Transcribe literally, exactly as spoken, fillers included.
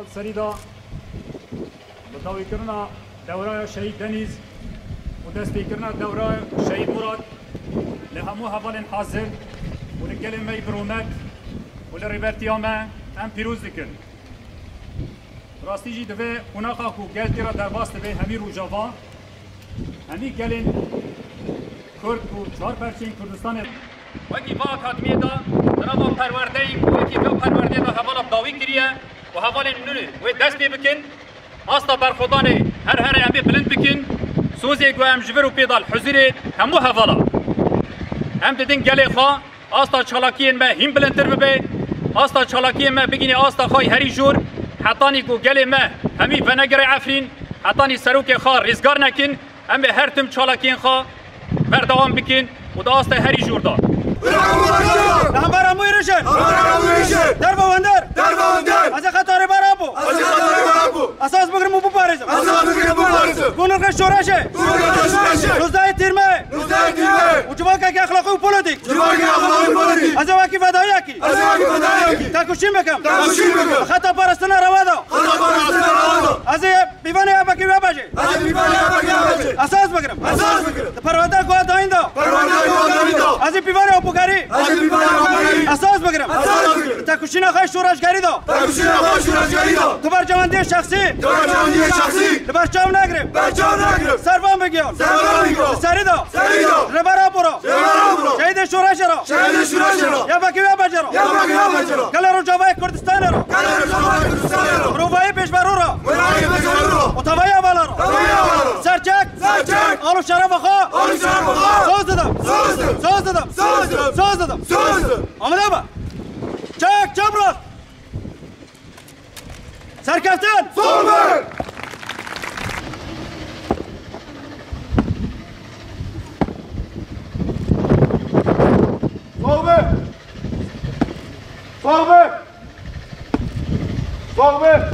Serî de bi dawîkirina dewraya Şehîd Denîz û destpêkirina dewraya Şehîd Murat li hemû hevalên hazir û li gelê me yî bi rûmet û li rêbertiya me em pîroz dikin. Rastî jî divê qonaxa ku gel tê re derbas dibe hemî Rojava, hemî gelên Kurd û çar perçeyên Kurdistanê. Wekî va akademiyê de di nava perwerdeyên ku wekî vê perwerdeyê de hevala bi dawî kiriye û hevalên nû wê dest pê bikin, asta berxwedanê her herê em ê bilind bikin, sozê ku em ji vir û pê de li huzurê hemû hevala. Em didin gelê xwe, asta çalakiyên me hîn bilindtir bibe, asta çalakiyên me bigihîne asta xwe yî herî jor, hetanî ku gelê me hemî venegire Efrîn, hetanî serokê xwe rêzgar nekin, em ê her tim çalakiyên xwe berdewam bikin û di asta herî jor de. Li hember hemû êrişên. Derva wender. Ez ê xeta rêber Apo. Esas bigirim û biparêzim. Ku nirxê şoreşê. Nozdehê Tîrmehê. Û civakeke exlaqî û polotîk. Ez ê wekî fedayiyekî. Tekoşîn bikim. Xeta parastina rewa de. Ez ê pîvanê YPG'ê bibêjim. Esas bigirim. Di perwerde ku dayîn de. Ez ê pîvanê Apogerî. Esas bigirim. Di tekoşîna xwe şoreşgerî de. Tu berjewendiyê şexsî. Li ber çav negirim. Servan Begîyan. Li serî de. Rêber Apo re. Şehîdê şoreşê re. YPG'ê bibêjim. Gelê Rojavayê Kurdistanê re. Mirovahî pêşberû re. Û tevahî hevala re. Serçek. Alo şerefa xwe. Soz didim. Soz didim. Soz didim. Amade be. Çek, çep rast. Serkeftin! Sol be! Sol be! Sol be! Sol be!